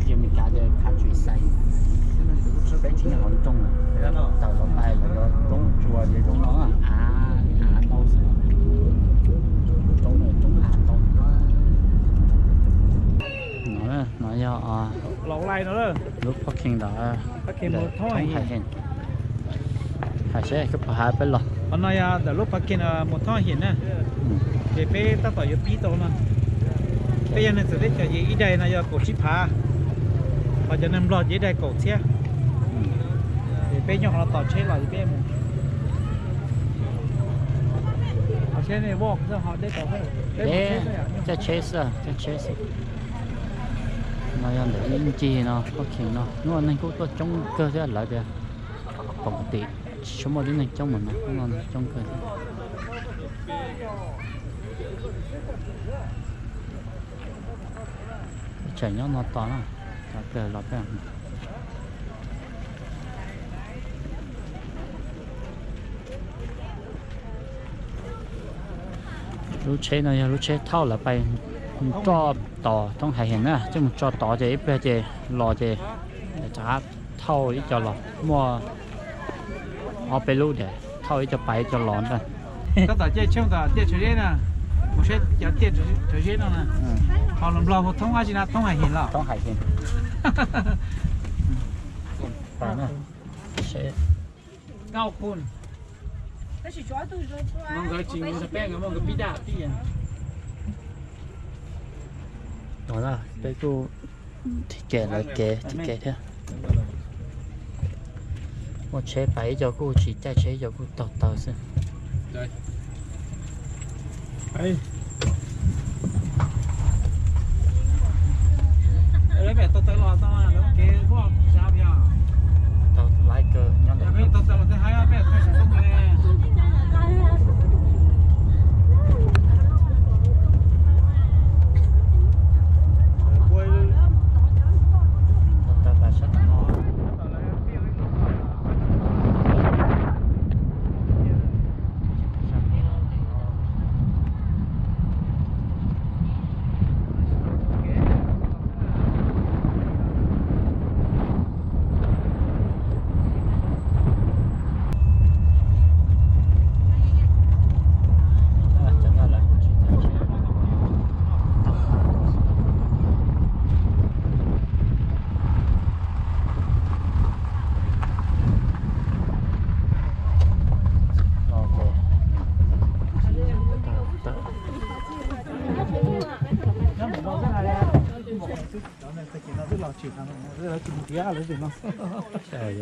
Yog Meskas tias countryside, peb tsis nyob hauv nroog lawm, tawm los pais los yog roob tsuas ces zoo no, av av ntau xwb, roob roob av ntau. No, no yog lub parking ntawm thoob Hais Hees. Hais seb koj puas hav peb los. Qhov no yog ntawm lub parking mus thoob Hais Hees na, ces peb tab tom yuav pib tau no. Peb yog neeg txawv teb chaws ces ib daim no yog kaum tsib phav, ho cov neeg Nplog ces ib daim kaum txhiab. Ces peb nyob qhov no tos tsheb los ces peb mus. Caij tsheb xwb, caij tsheb xwb. No yog ntawm ib ncig no parking no, hnub no neeg kuj tuaj coob kawg thiab, lawv tias pom tim tsis tshua muaj tib neeg coob mas no, hnub no neeg coob kawg thiab. Tseem nyob no tos na, tos kawg los peb. Lub tsheb no yog lub tsheb thauj lawv pais roj tod thoob Hais Hees na, coj mus tso tod ces ib pliag ces los ces rov qab thauj ib co los, muaj ob peb lub tias thauj ib co pais ib co los ntag. Tab tom caij tsheb tom tiaj Tsawv Zeb na, mus saib cov tiaj Tsawv Zeb no na. Ho los Nplog hu thoob dab tsi na, thoob Hais Hees los? Thoob Hais Hees. Nkauj Khun. Nkawd tsis mus peb, nkawd muaj nkawd pib daj tij. Peb kuj thim kev lawv kev thim kev thiab. Muaj tsheb pais ib co kuj tsis caij tsheb, ib co kuj taug taws xwb.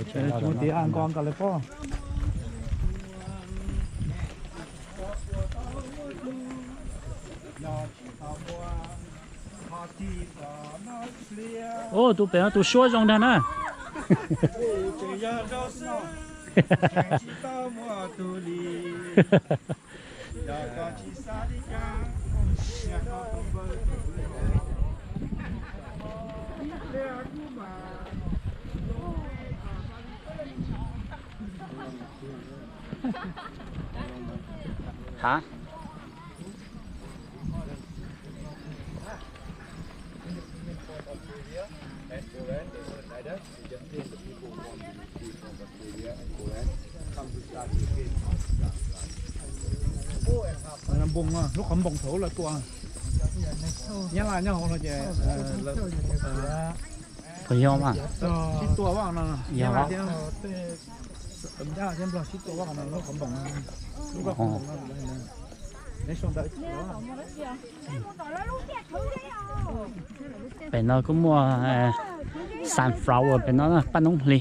Tsis mus tiav, nkos nkos lawv pob. Ub, tus pem no tus suab zoo ntag na. Hab. Npoos, lub qhov npoos thaum ub lawv tua. Nyab Laj nyob hauv no ces puas yog mas? Sib tua vaj no, Nyab Laj thiab Nplog sib tua vaj no lub qhov npoos, lub vaj qhov npoos no. Neb sau ntawv. Pem no kuj muaj sunflower pem no, paj noob hli.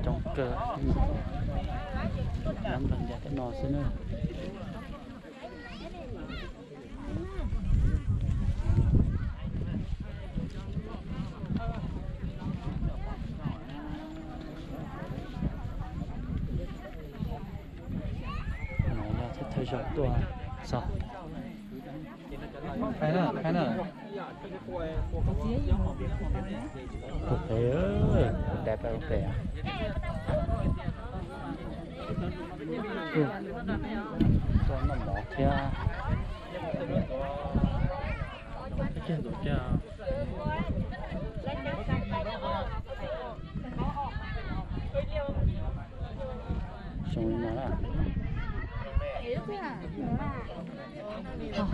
Coob kawg, nyob nrog ncav tej no xwb na. Tuaj txog. Qhib na, qhib na. Tus pem, tus dab peb ua pem. Tuaj noj mov thiab. Kiag tus kiag. Xyoo li no na. Cov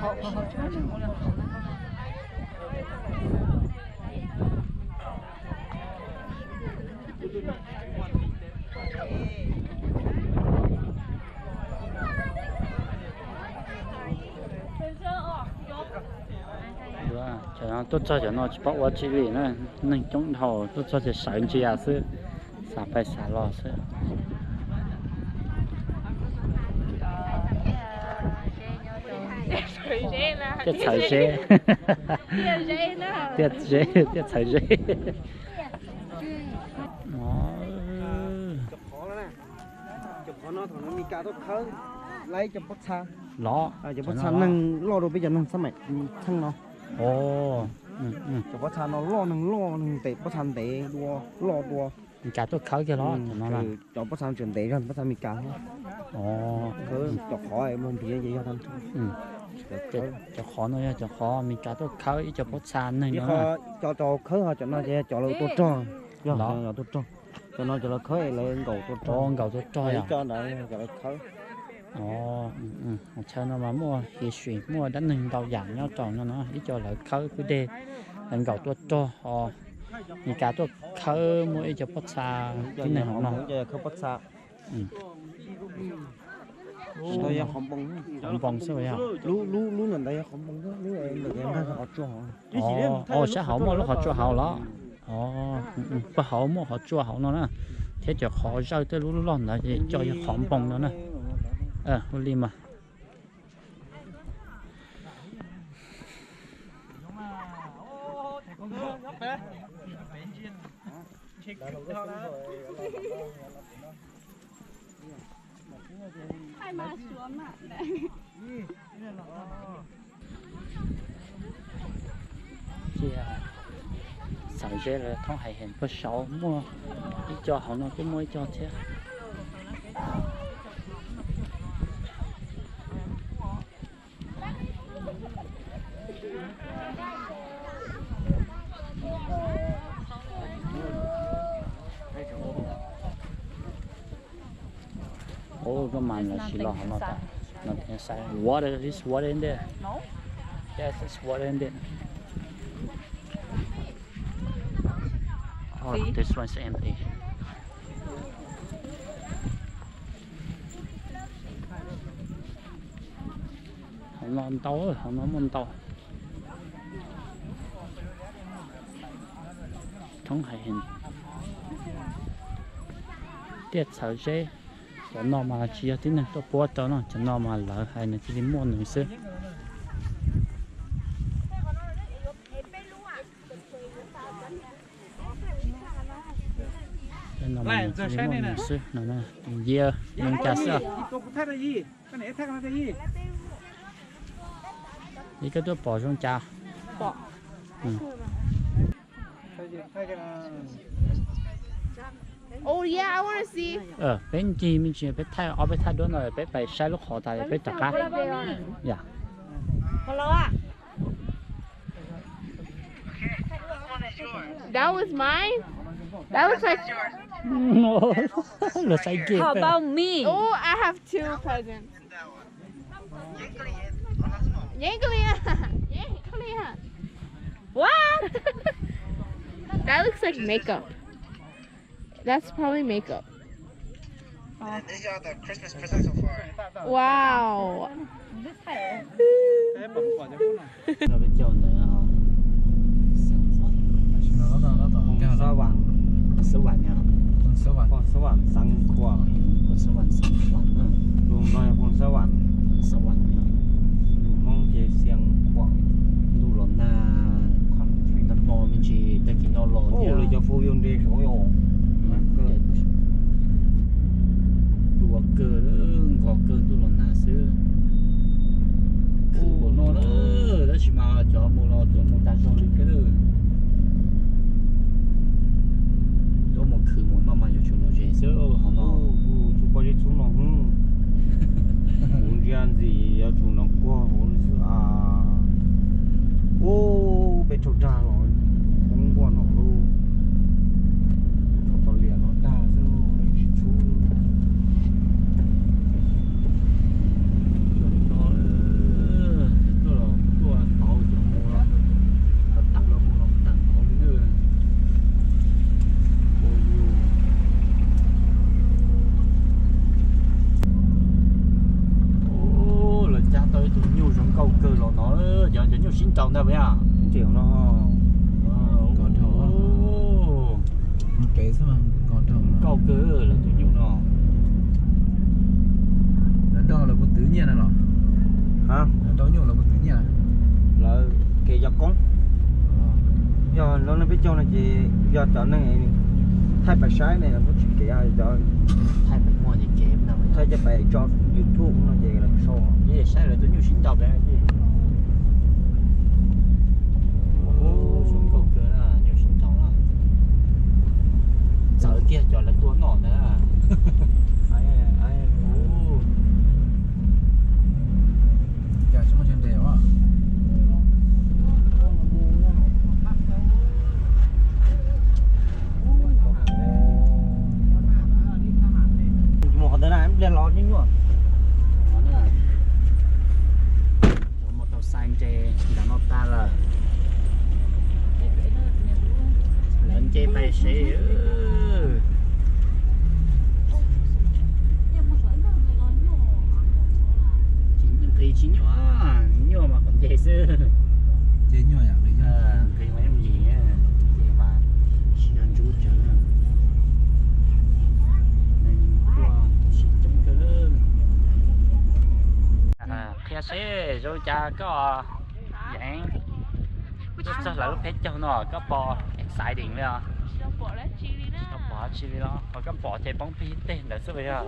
tuaj txog cov no tsis paub ua tsi li na, neeg coob dhau, tuaj txog ces sawv ntsia xwb, xav pais xav los xwb. Tiaj txhawv zeb. Tiaj zeb, tiaj txhawv zeb. Cov qhov no thaum no Mes Kas tuaj khawb, lawv cov pob txha, cov pob txha neeg loj dua peb cov neeg xab maim txheej no. Cov pob txha no loj, neeg loj, neeg ntes pob txha ntev dua, loj dua. Mes Kas tuaj khawb kiag los? Cov pob txha tseem ntev zog pob txha Mes Kas. Khawb cov qhov muag npis ces yog tag. Cov qhov no yog cov qhov Mes Kas tuaj khawb ib co pob txha neeg no. Cov, cov khawb ho cov no ces yog cov lawv tua rog, yog tuaj rog. Cov no cov lawv khawb es lawv nkaum tua rog. Nkaum tua rog yog cov ntawd cov lawv khawb. Chaw no mas muaj history, muaj dab neeg ntau yam nyob rau no no, ib co lawv khawb kwj deg, lawv nkaum tua rog ho. Mes Kas tuaj khawb muaj ib co pob txha tib neeg hauv no. Qhov npoo xwb yog. Lub ntawd yog qhov npoo, lub ntawd yog qhov tsua hauv. Sab hauv muaj lub qhov tsua hauv los? Pab hauv muaj qhov tsua hauv no na, thiab cov qhov zawj tej lub loj ntawd ces coj yog qhov npoo no na. Ua li mas. Txhawv zeb lawv thoob hais heev, puag saud muaj ib co, hauv no kuj muaj ib co thiab. Ua koj mas lawv siv los hauv no tas. Water, this water in there. Yes, it's water in there. Oh, this one's empty. Hauv no ntau, hauv no muaj ntau. Thoob hais tiaj txhawv zeb. Cov no mas tsis yog tib neeg tuaj puab rau no, cov no mas lawv hais nws cia li muaj nws xwb. Year zoo cas xwb. Ib koj tuaj pom zoo cas? Peb ncig me ntsis peb thaij ob peb thaj duab no peb pais saib lub qhov tas peb rov qab. That was mine. That looks like Looks like gift. How about me? Oh, I have two presents. Yanglia. Yanglia. What? That looks like makeup. That's probably makeup. These are the Christmas presents so far. Wow. Peb caug ntawd. Xab vam, xab vam, xab vam, xab vam, xab vam, lus Nplog yog xab vam, xab vam, lus Hmoob ces xab vam. Ntuj los nag, nag hmo me ntsis tag kis no los thiab. Lawv cov foob yuav nres saud os. Dua kawg, nkos kawg ntuj los nag xwb. Sib nraus ntag puas yog? Nraus no. Nkauj kawg lawv tus nyuj no. Lawv nrauj lawv puas twv nyiaj na los? Lawv nrauj nyuj lawv puas twv nyiaj? Lawv kev yog koob. Yog lub neej peb caug no ces yog cov neeg thaij pais saib ne, lawv kuj tsis kev cov thaij cov pais tso YouTube no ces lawv sau. Saib lawv tus nyuj sib nraus pem. Zoo nkauj kawg na, nyuj sib nraus na. Txawv kiag cov lawv tua noj ntag. Mus qhov ntawd na, ib pliag los nyuaj nyuaj. Cov mus tau xais nres nram no tag lawm. Lawv nce pais seb. Nqis tsis nyuaj, nyuaj mas qhov nce xwb. Nqis mas yooj yim, nqis mas tsis yog ntsuj tsawv. Neeg tuaj sib coob kawg. Qhia seb zoo cas koj Yeev, tuaj txog lawv lub peb caug no koj pom exciting li os? Tsis tau pom dab tsi li los ho koj pom ces poob pig tej ntawd xwb puas yog?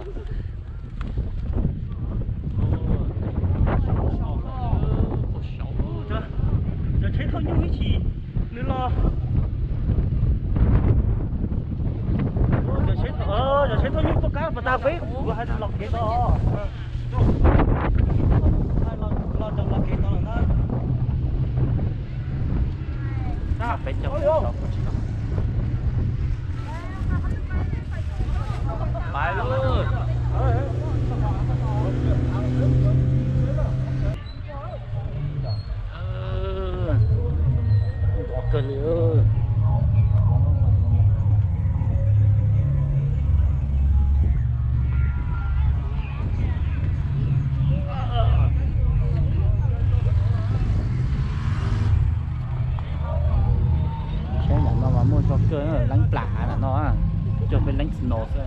Cov tsheb thauj nyuj ib chim nws los. Cov tsheb thauj nyuj tuaj kab pas tas peb kuv hais los kev tod. Los los kev tod lawm na. Peb caug. Pais lawm. Nrov kawg li. Saib nram no mas muaj zog kawg, leeb plam nram no, cog peb leeb snow xwb.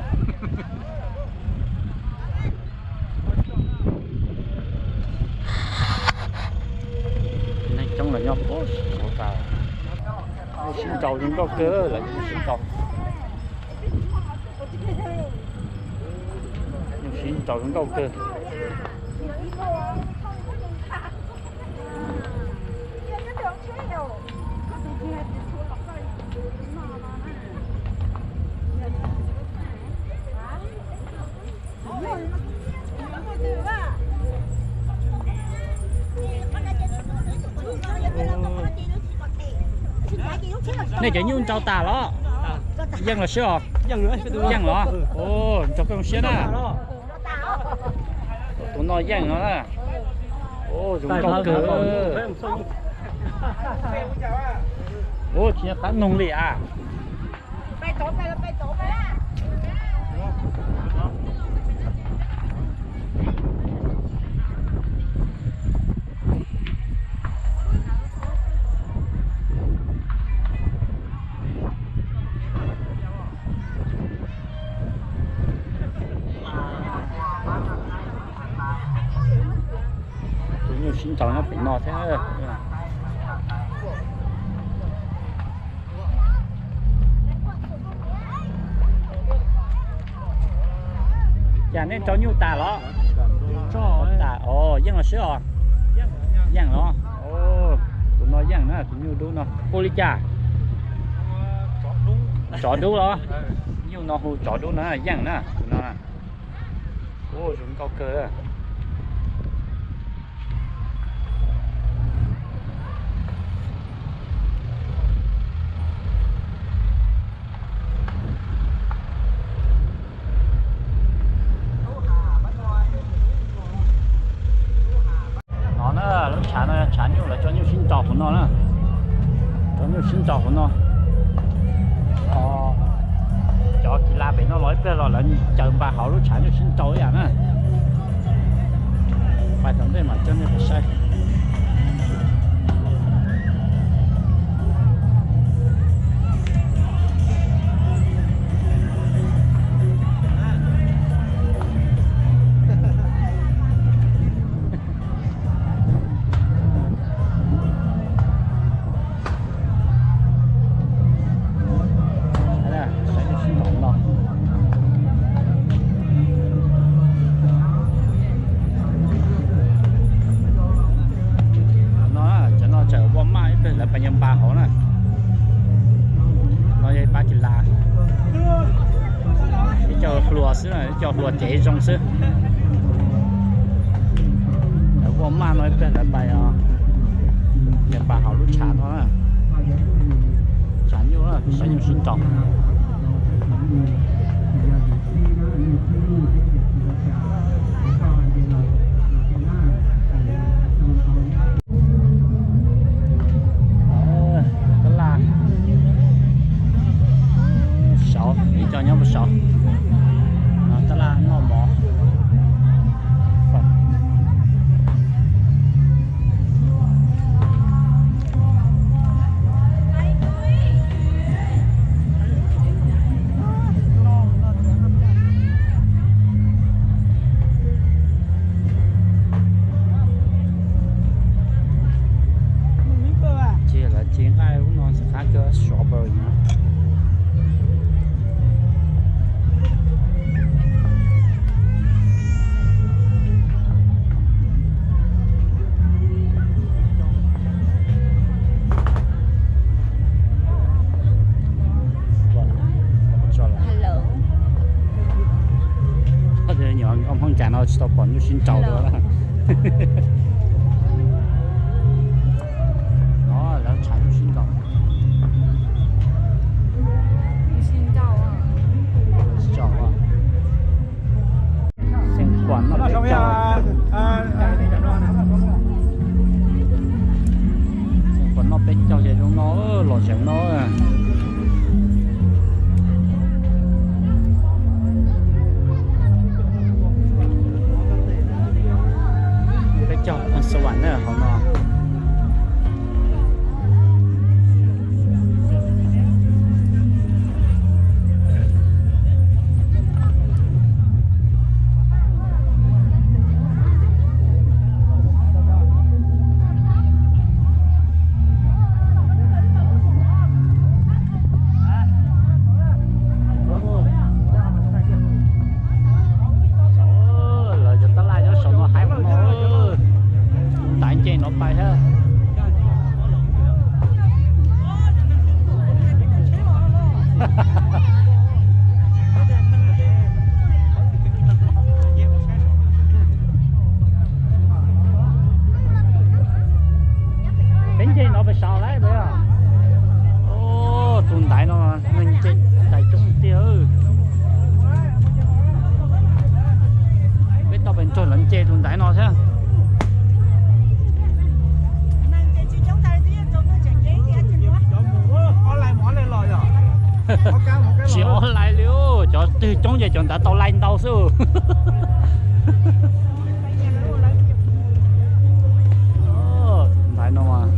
Neeg coob los nyob puag saud tas. Sib nraus zoo nkauj kawg, lawv sib nraus. Sib nraus zoo nkauj kawg. Nej cov nyuj nrau tas los? Yeej los sib os? Yeej los? Nrog koj zoo siab na. Tus no yeej no na. Zoo nkauj kawg. Tsis nyob qab noog li as. Tus nyuj sib nraus nyob pem no thiab. Cas nej rau nyuj tas los? Tas os, yeej los sib os? Yeej los. Tus no yeej na, tus nyuj dub no hu li cas? Tsov dub los? Nyuj no hu tsov dub na, yeej na tus no. Ua zoo nkauj kawg. No na, lub tshav no tshav nyuj, lawv tso nyuj sib nraus hauv no na. Tso nyuj sib nraus hauv no. Cov kis las pem no los ib pliag los lawv caws npas hauv lub tshav nyuj sib nraus ib yam na. Pais tom ntej mam coj nej pais saib. Lawv pais nyob npas hauv na. No yog ib pab kis las, ib co hluas xwb, ib co hluas cev zoo xwb. Lawv ua maj no ib pliag lawv pais nyob npas hauv lub tshav no na. Tshav nyuj, saib nyuj sib nraus. Tab laj saud, ib co nyob puag saud. Tab laj noj mov. Ces lawv ces nqaij lub no xav qab kawg strawberry no. Hello. Nyuam nkauj Hmoob Cas no tsis tau pom nyuj sib nraus dua. No lawv tshav nyuj sib nraus. Xeem Khuam noj peb caug. Xeem Khuam noj peb caug ces zoo no, los zeem no. Peb caug Phoos Xas Vas na hauv no. Lawv cov tab laj nyob saum no haib ua luaj. Tus ntaiv nce no pais thiab. Peb nce no pes saud lawm. Tus ntaiv no neeg nce tais coob tiag. Peb tau pes nrog lawv nce tus ntaiv no thiab. Tsis online li, cov twg coob ces cov ntawd tau like ntau xwb. Ntaiv no mas.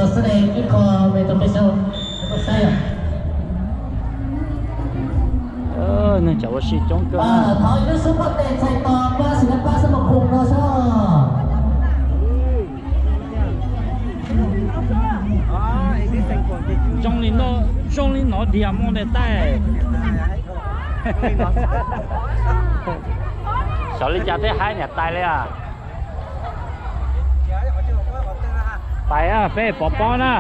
Xwb ne, ib qho me rau peb saib, peb saib os. Neeg coob ua si coob kawg. Thov ib lub xub poj tes txhais tos pab xwm na pab xab mus khoom no soj. Zoo li no, zoo li no diam muaj ne taij. Xyov li cas thiaj haib niam tais li a. Pais peb pov pob na.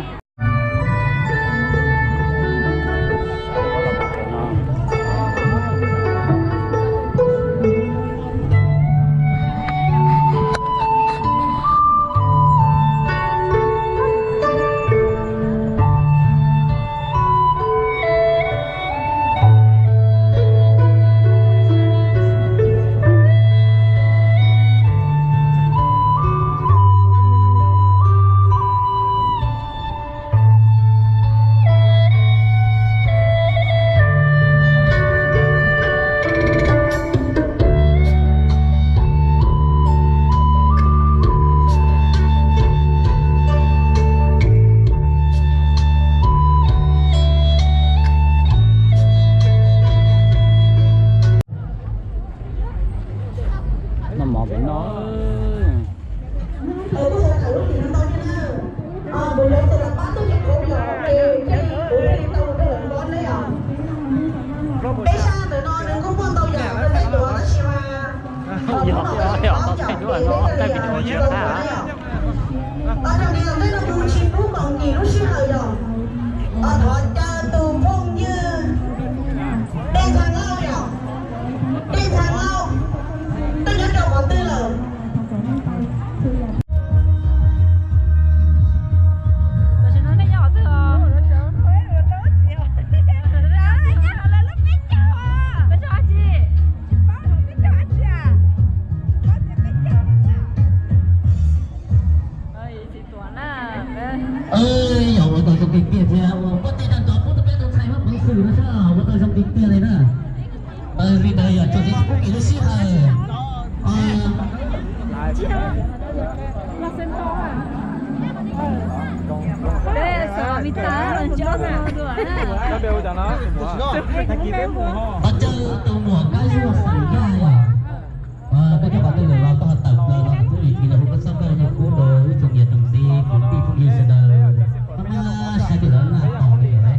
Noj mov pem no. Peb sab ntawm no nws kuj muaj ntau yam tej tuav tab sis mas Yog, yog, tau tej duab no, tej video tsis qab. Os, zoo li tej no kuv tsis pub kom nkim lub sij hawm yom. Os, thov caw tus phooj ywg Dej Ntxhee Lauj yom. Dej Ntxhee Lauj, koj nyob rau qhov twg lawm? Tam sim no nej nyob qhov twg os? Yog ua tau zoo tiag tiag thiab, ua poj tej tag nrho pub rau peb tus ntxhais muab peev xwm no sab ua tau zoo tiag tiag li na. Li ntawd yog tsuas tsis pub nkim lub sij hawm. Thov caw tus muam Kab Zuag Xeem Yaj yom. Peb cov pov tej lawm los koj ho tawm plaws los pub ib pliag los hu koj txoj koj hu kub rau ib tsoom niam tsoom txiv kwv tij phooj ywg sawv daws. Koj maj saib twg lawv naj tos li lawm.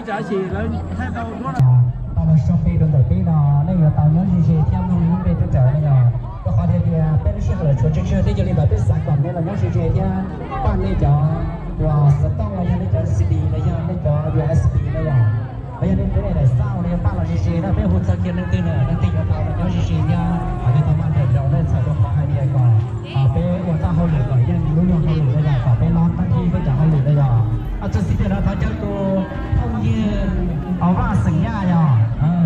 Tais, tais los, tais los. Tau los so pe rau ntawm peb no, nej yuav tau nyob ze ze thiab mloog lub npe teb chaws no yog, rau qhov tias peb lub sij hawm tshuav tsawg tsawg thiab, yog li ntawd peb xav kom nej los nyob ze ze thiab pab nej cov uas xov tooj los yog nej cov C D los yog nej cov U S B no yog, los yog nej cov daim xauj no yog pab los ze ze na, peb hu txog kiag leej twg na leej twg yuav tau los nyob ze ze thiab, peb tau maj nroos nej txhawm rau qhov hais tias kom peb ua tau hauj lwm kom yeej lub nyuag hauj lwm no yog kom peb lob tag nrho peb cov hauj lwm no yog. Txog xib tias no thov caw tus phooj ywg Vaj Xeem Yaj yog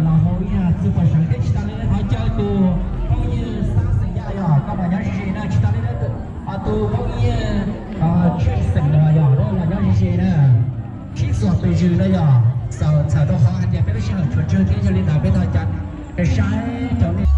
los hu ib yam txwv pom seev thiab tsis tas li thov caw tus phooj ywg Xab Xeem Yaj yog koj los nyob ze ze na, tsis tas li tus phooj ywg Tswj Xeem no yog los nyob ze ze na. Sib txuas pes zwm no yog txawm txhawm rau qhov hais tias peb lub sij hawm tshuav tsawg thiab yog li ntawd peb thov caw saib cov nej